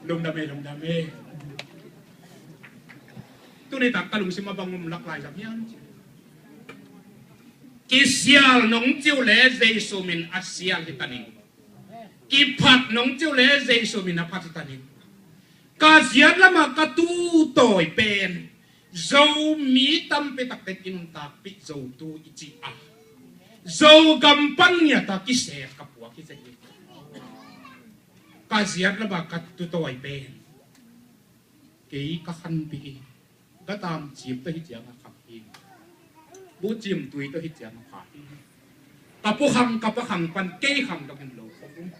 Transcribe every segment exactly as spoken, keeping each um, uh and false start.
Lungdam e, lungdam e. Tuni tak ka lungsim a bang om lak lai zam hiam? Kisial nong ciu le Jesu min a sial hi ta ning. Kiphat nong ciu le Jesu min a phat hi ta ning. Ka ziat lamah ka tu tawi pen Zomi tampi takte i nuntakpih Zotu i ci a, Zogam pan ngiat a kisel ka puak hi zen hi. Ka ziat lamah ka tu tawi pen kei ka khanpih hi. Ka tam cim tawh hi ciang a khang hi. Bu cim tui tawh hi ciang a pha hi. Ka pu khang, ka pa khang pan kei khang dong in lo khong.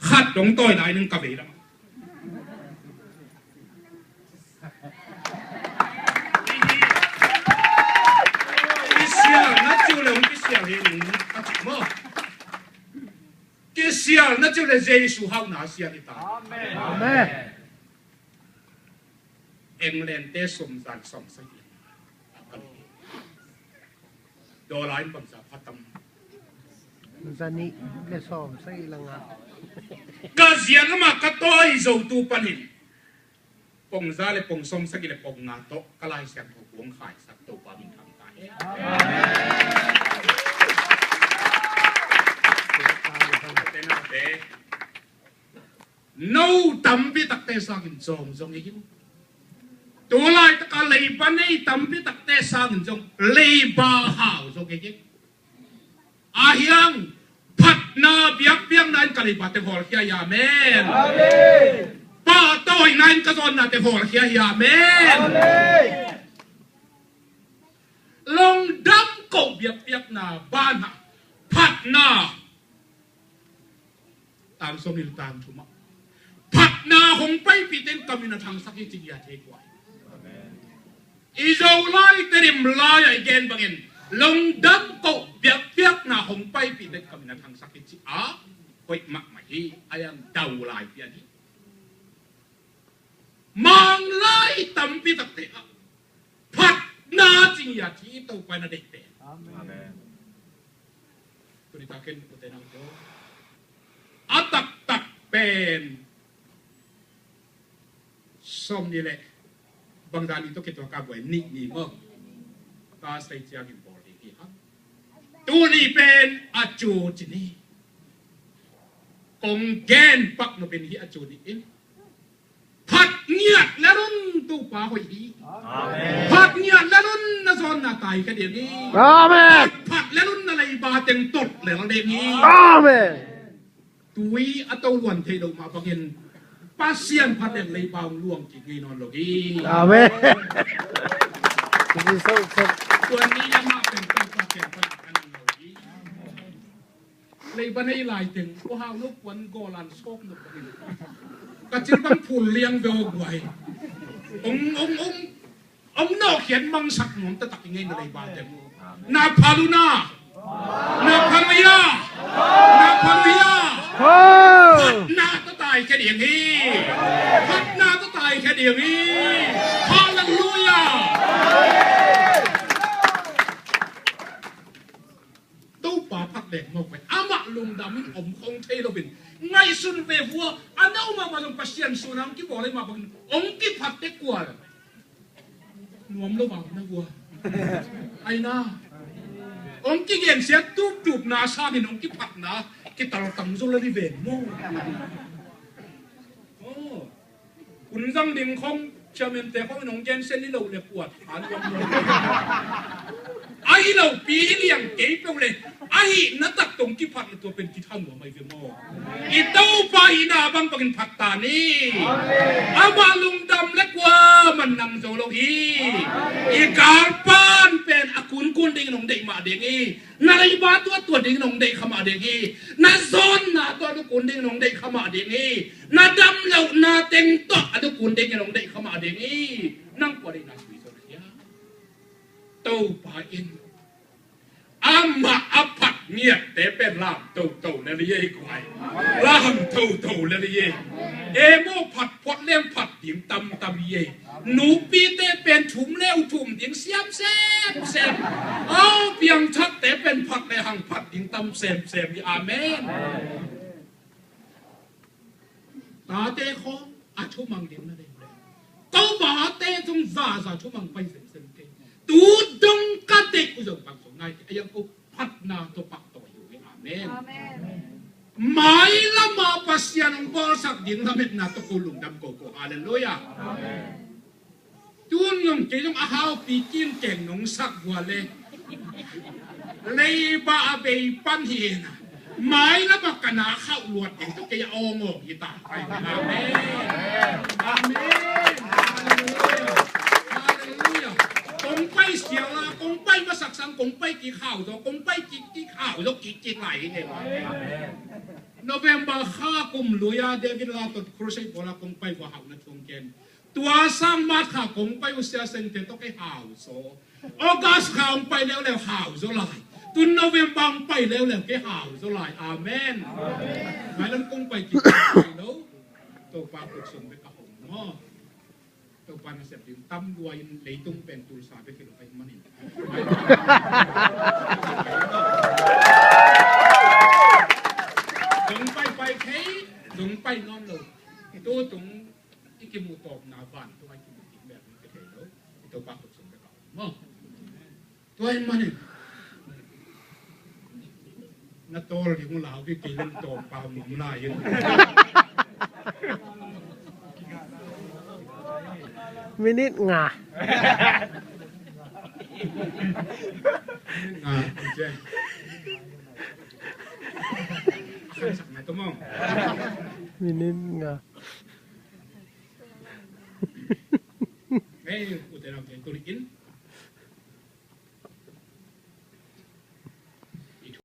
Khat dong tawi lai ning ka vei lam. Kisial na ciu le hong kisial hi ning ka ci maw. Kisial na ciu le Jesu hauhna sial hi ta. Amen. England te sum zan sawm sagih. Dollar in bangza phatam. Zanih le sawm sagih langa. Ka ziat lamah ka tawi Zotu panin pong za le pong sawm sagih le pong nga tawh ka Lai Siangtho kong khaisak Topa min thang ta hen. Amen. No tampi takte sangin zong zong hi. Tu laitaka leiba nei tampi takte sangin zong leiba hau zong hi. A hiang phatna biakpiakna in ka leiba te hawlkhia hi. Amen. Amen. Pahtawina in ka zawnna te hawlkhia hi. Amen. Amen. Lungdam ko biakpiakna banah phatna tang sawm in tang thum ah phatna hong paipih ten ka min a thangsak hi ci hi a thei kuai. I Zolai Tedim lai ah i gen bangin lungdam ko biakpiakna hong paipih ten ka min a thangsak hi ci a hoih mahmah hi. A yang dau lai pian hi. Manglai tampi takte ah phatna cing hi a ci Topa in a deih pen. Amen. Tuni takin ute nang ko a taktak pen sawm ni le bangzah ni tawh kituak a buai nih ni maw? Ka sei ciangin bawl ding hi hang. Tuni pen a cu ci ni. Kong gen pak nopin hi a cu ni in. Phat ngiat le run Topa hoih hi. Amen. Phat ngiat le run na zawnna tai ka ding hi. Amen. Phat le run na leiba teng tot le la ding hi. Amen. Tui a to luan thei lo mah bangin Pasian phat leng leiba hong luang kik ngei nawn lo hi. Amen. Tuan ni amah pen Topa pen phat a nang lo hi. Leiba nei lai teng ko hau no kuan golan sok no bangin ka cil bang phul liang veu guai. Ong ong ong Ong nawhkhiat mangsak nuam taktak i ngei na leiba teng. Na phalu na. Na phalu ia. Na phalu ia. Phatna tatai khia ding hi. Phatna tatai khia ding hi. Halleluia. Topa phat leng mawk ve. Amah lungdam in om khong thei lo in ngaihsun ve vua. A nau mahmah zong Pasian suna hong kibawl ei mah bangin hong kiphat te kual. Nuam lo bang na vua. Aina. Hong kigensia tuptupna sangin hong kiphatna kitaltang zo la ni ve maw? Hun zang ding khong chairman te khong in hong gensia ni lo le kuat. Ahi lo pi hi liang kei peuh le ahi na tak tong kiphat le tua pen kitha nuam ai ve maw? I Topa i na bang bangin phat ta ni. Amah lungdam le kuaman nang zo lo hi. I galpan pen a kunkun ding nong deih mah ding hi. Na leiba tua tua ding nong deih kha mah ding hi. Na zawnna tua lukun ding nong deih kha mah ding hi. Na dam lohna teng tua a lukun ding nong deih kha mah ding hi. Nang kua deihna sui zo na hia? Topa in amah a phat ngiatte pen lam toto le li ei kuai. Lam toto le li ei. Emo phat phuat leng phat ding tamtam ei. Nupite pen thum leu thum ding siam semsem. Au piangthatte pen phat le hang phat ding tam semsem hi. Amen. Tate khawng a thumang ding na nei le, ko pate zong zaza thumang pai zenzen kei. Tu dong ka deih uh zong bang zong nai kei. A yang ko phatna tawh pahtawi uh hi. Amen. Amen. Mailam a Pasian hong bawlsak ding lametna tawh ko lungdam ko ko. Halleluiah. Amen. Tun zong kei zong a haupi kim keng nong sak vua le, leiba a bei pan hi na. Mailam a ka na khauh luat ding tawh kei a awngawng hi ta. Amen. Amen. Halleluiah. Halleluiah. Kong pai siang a, kong pai masak sang, kong pai kik hau zaw, kong pai kik kik hau zaw, kik kik lai hi ne. Amen. November kha kum lui a David Lau tawh crusade bawl a kong pai vua hauhna thu hong gen. Tua sang March kha kong pai uh Sia Sengte tawh kei hau zaw. August kha hong pai leuleu hau zaw lai. Tun November hong pai leuleu kei hau zaw lai. Amen. Mailam kong pai kik pai lo. Topa khut sung bek ka hong maw. Topa nasep ding tam lua in leitung pen tulsa bek hi lo ahih manin. Zong pai pai thei, zong pai nawn lo. Tu tung i kimuh tawpna vantung a i kimuh kik bek hi thei lo. I Topa khut sung bek a om maw. Tua ahih manin na tawl ding uh lau kei, kei lung tawm pau nuam lai in. Minute nga. Minute nga, okay. Minute nga. Hei, ute naute, tuni in